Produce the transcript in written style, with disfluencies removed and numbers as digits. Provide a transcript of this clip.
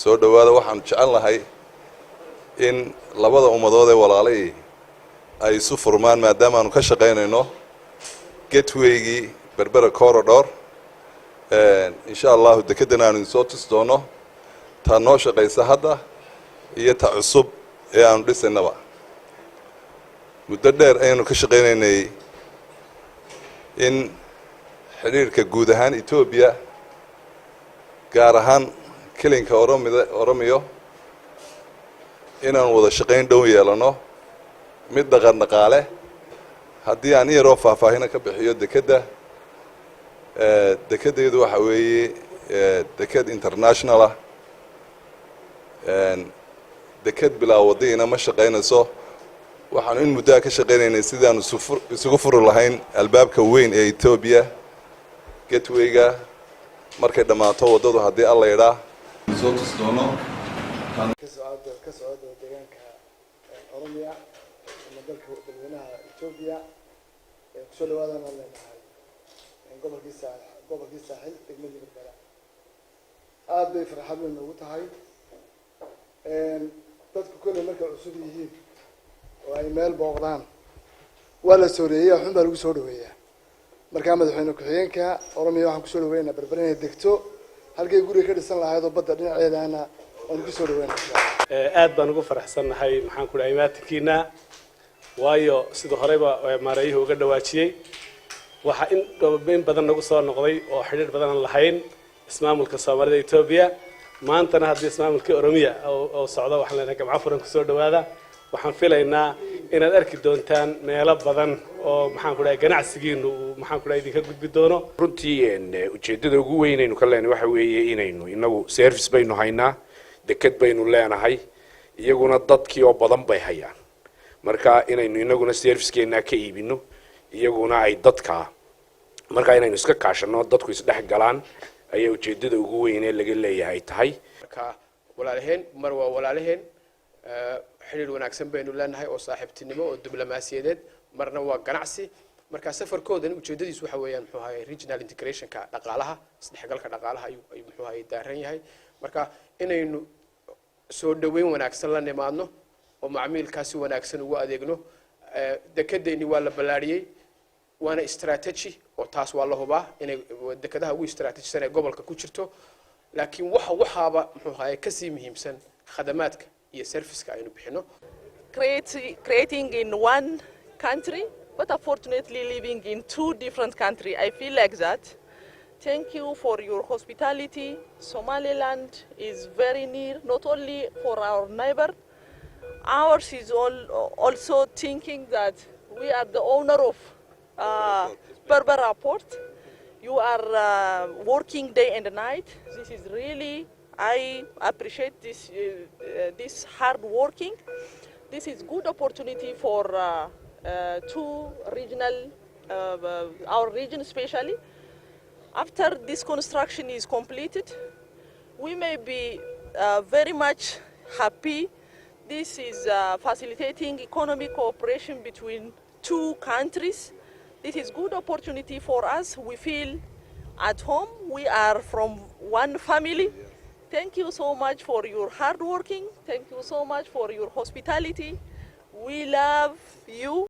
Soo dhowaada. Waxaanu jecel lahay in labada ummadood ee walaalay ay isu furmaan, maadaama aanu ka shaqaynayno gatewaygii Berbera Corridor. Insha Allahu dekeddan aanu idinsoo tusi doono, taa noo shaqaysa hadda iyo ta cusub ee aanu dhisaynaba. Muddo dheer ayaynu ka shaqaynaynay in xidhiidhka guud ahaan Etoobiya, gaar ahaan kilinka Oromida, Oromiyo, inaanu wada shaqayn dhow yeelano, mid dhaqan dhaqaale. Haddii aan in yaroo faahfaahina ka bixiyo dekedda, dekeddeedu waxa weeye deked international ah. Deked bilaa waddiina ma shaqaynayso. Waxaanu in muddoa ka shaqaynaynay sidaanu isugu furi lahayn albaabka weyn ee Etoobiya, gatewayga, markay dhammaato waddadu, haddii Alla idhaa, soo tusi doono. Ka socda deegaanka Oromia ama dalka dadweynaha Etoobiya, kusoo dhawaadaan aan leenahay gobolkii Saaxil, degmadii Berbera. Aada bay farxad weyn noogu tahay. Dadku kolley markay cusub yihiin oo ay meel booqdaan, waa la sooreeya, xun baa lagu soo dhaweeyaa. Markaa madaxweyne ku-xigeenka Oromia waxaan kusoo dhaweynaa Berbera inay degto halkay guriga ka dhisan lahayd oo badda dhinaceedana waan kusoo dhaweynaa. Aad baan ugu faraxsannahay, maxaan ku dhahay, imaatinkiina, waayo sida horeyba maareeyuhu uga dhawaajiyey, waxaa in badan nagu soo noqday oo xidhiir badan aan lahayn ismaamulka Soomaalida Etoobiya. Maantana haddii ismaamulkii Oromiya oo socdo, waxaan leenahay gamco furan kusoo dhawaada. Waxaan filaynaa inaad arki doontaan meelo badan oo, maxaan ku dhahay, ganacsigiinu uu, maxaan ku dhahay, idinka gudbi doono. Runtii ujeeddada ugu weynaynu ka leenahay waxa weeye inaynu inagu service baynu haynaa, deked baynu leenahay, iyaguna dadkii oo badan bay hayaan. Marka inaynu inaguna servicekeenaa ka iibino, iyaguna ay dadka, marka inaynu iska kaashano, dadku isdhex galaan ayaa ujeeddada ugu weyn ee laga leeyahay tahay. Marka walaalaheen mar waa walaalaheen, xidhiir wanaagsan baynu leenahay oo saaxiibtinimo oo diblomaasiyadeed, marna waa ganacsi. Marka safarkoodan ujeedadiisu waxa weeyaan, muxuu ahaye, regional integrationka dhaqaalaha, isdhexgalka dhaqaalaha ayuu, muxuu ahaye, daaran yahay. Marka inaynu soo dhaweyn wanaagsan la nimaadno oo macmiilkaa si wanaagsan ugu adeegno. Dekedeyni waa la ballaariyey, waana strategy oo taas waa la hubaa inay dekedaha ugu istaraatiijisan ee gobolka ku jirto. Laakiin waxaaba, muxuu ahaye, kasii muhiimsan khadamaadka iyo serviceka aynu bixino. Creating in one country, but unfortunately living in two different countries. I feel like that. Thank you for your hospitality. Somaliland is very near, not only for our neighbor. Ours is also thinking that we are the owner of Berbera Port. You are working day and night. This is really, I appreciate this hard working. This is good opportunity for two regional, our region especially. After this construction is completed, we may be very much happy. This is facilitating economic cooperation between two countries. This is good opportunity for us. We feel at home. We are from one family. Thank you so much for your hard working. Thank you so much for your hospitality. We love you.